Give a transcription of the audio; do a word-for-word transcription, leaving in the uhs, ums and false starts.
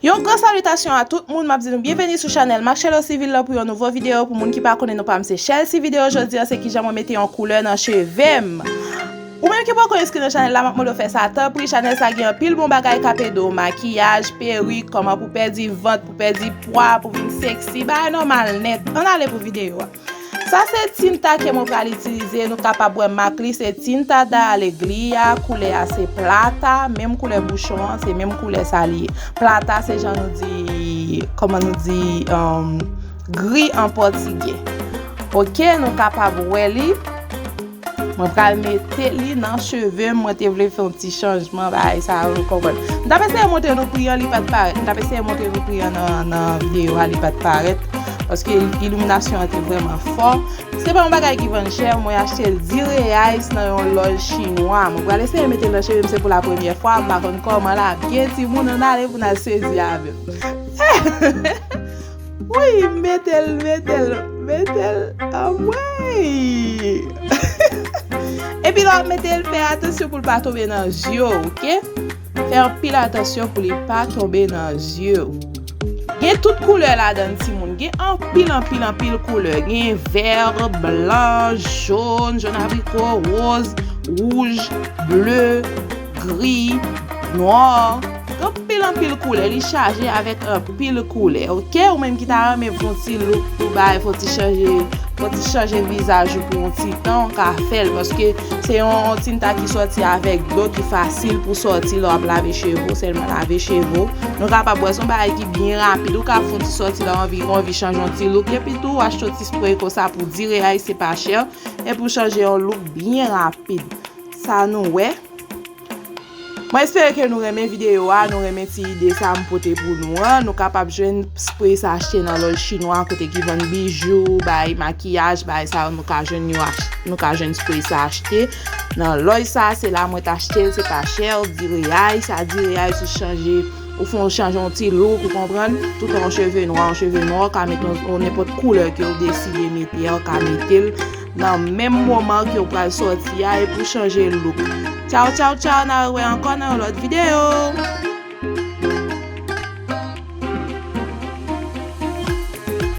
Yon gran salitasyon a tout moun, m ap di nou byenveni sou chanèl Marcello Civil la pou yon nouvo videyo. Pou moun ki pa konnen non pa m se Chelsea. Videyo jodi a se kijan mwen mete yon koulè nan cheve m. Ou menm ki poko enskri nan chanèl la, m ap mande w fè sa tanpri. Chanèl sa gen anpil bon bagay k ap ede w, makiyaj, perik, kòman pou pèdi vant, pou pèdi pwa, pou vin seksi, bagay nòmal nèt. Ann ale pou videyo a. Sa se tinta ke mwen pral itilize, nou kapab wè mak li, se tinta da alegria, koulè a se plata, menm koulè bouchon an, se menm koulè sa li ye. Plata se jan nou di, kòman nou di, um, gri an pòtigè. Ok, nou kapab wè li. Mwen pral mete li nan cheve m, mwen te vle fè yon ti chanjman, bagay sa yo, nou konprann. M t ap eseye montre nou pri an, li pa t parèt. M t ap eseye montre nou pri an nan, nan videyo a, li pa t parèt. Paske iliminasyon an te vrèman fò. Se pa yon bagay ki vann chè, mwen achte l di reais nan yon lòj chinwa. Mwen pral eseye mete l nan cheve m, se pou la premyè fwa, m pa konn kòman l ap ye, timoun, ann ale pou n al sezi avè m. Wi, mete l, mete l, mete l, anmwey! Epi lè w ap mete l, fè atansyon pou l pa tonbe nan zye w, ok? Fè anpil atansyon pou li pa tonbe nan zye w. Gen tout koulè ladan l, timoun. Gen anpil, anpil, anpil koulè. Gen vè, blan, jòn, jòn abriko, woz, wouj, ble, gri, nwa. Gen anpil, anpil koulè. Li chaje avèk anpil koulè, ok? Ou menm ki ta renmen fè yon ti look pou bay, fè yon ti chanje, fè yon ti chanje vizaj ou pou yon ti tan, ou ka fè l. Paske se yon, yon tinta ki sòti avèk dlo, ki fasil pou sòti lè w ap lave cheve w, sèlman lave cheve w. Nou kapab wè se yon bagay ki byen rapid. Ou ka fè yon ti sòti la, anvi, anvi chanje yon ti look. Epi tou, ou achte yon ti spray konsa pou di reais, se pa chè. Epi w chanje yon look byen rapid. Sa nou wè. Mwen espere ke nou renmen videyo a, nou renmen ti ide sa m pote pou nou an. Nou kapab jwenn spray sa achte nan lòj chinwa kote ki vann bijou, bay makiyaj, bay sa yo, nou ka jwenn yo ach-, nou ka jwenn spray sa achte nan lòj sa, se la mwen t achte l, se pa chè, di reais, sa di reais ou chanje, ou fè yon chanje yon ti look, ou konprann? Tout an cheve nwa, an cheve nwa, ou ka mete yon, yon nenpòt koulè ke ou deside mete a, ou ka mete l nan menm moman ke w pral sòti a epi w chanje look. Tchaw, tchaw, tchaw, n a rewè ankò nan yon lòt videyo.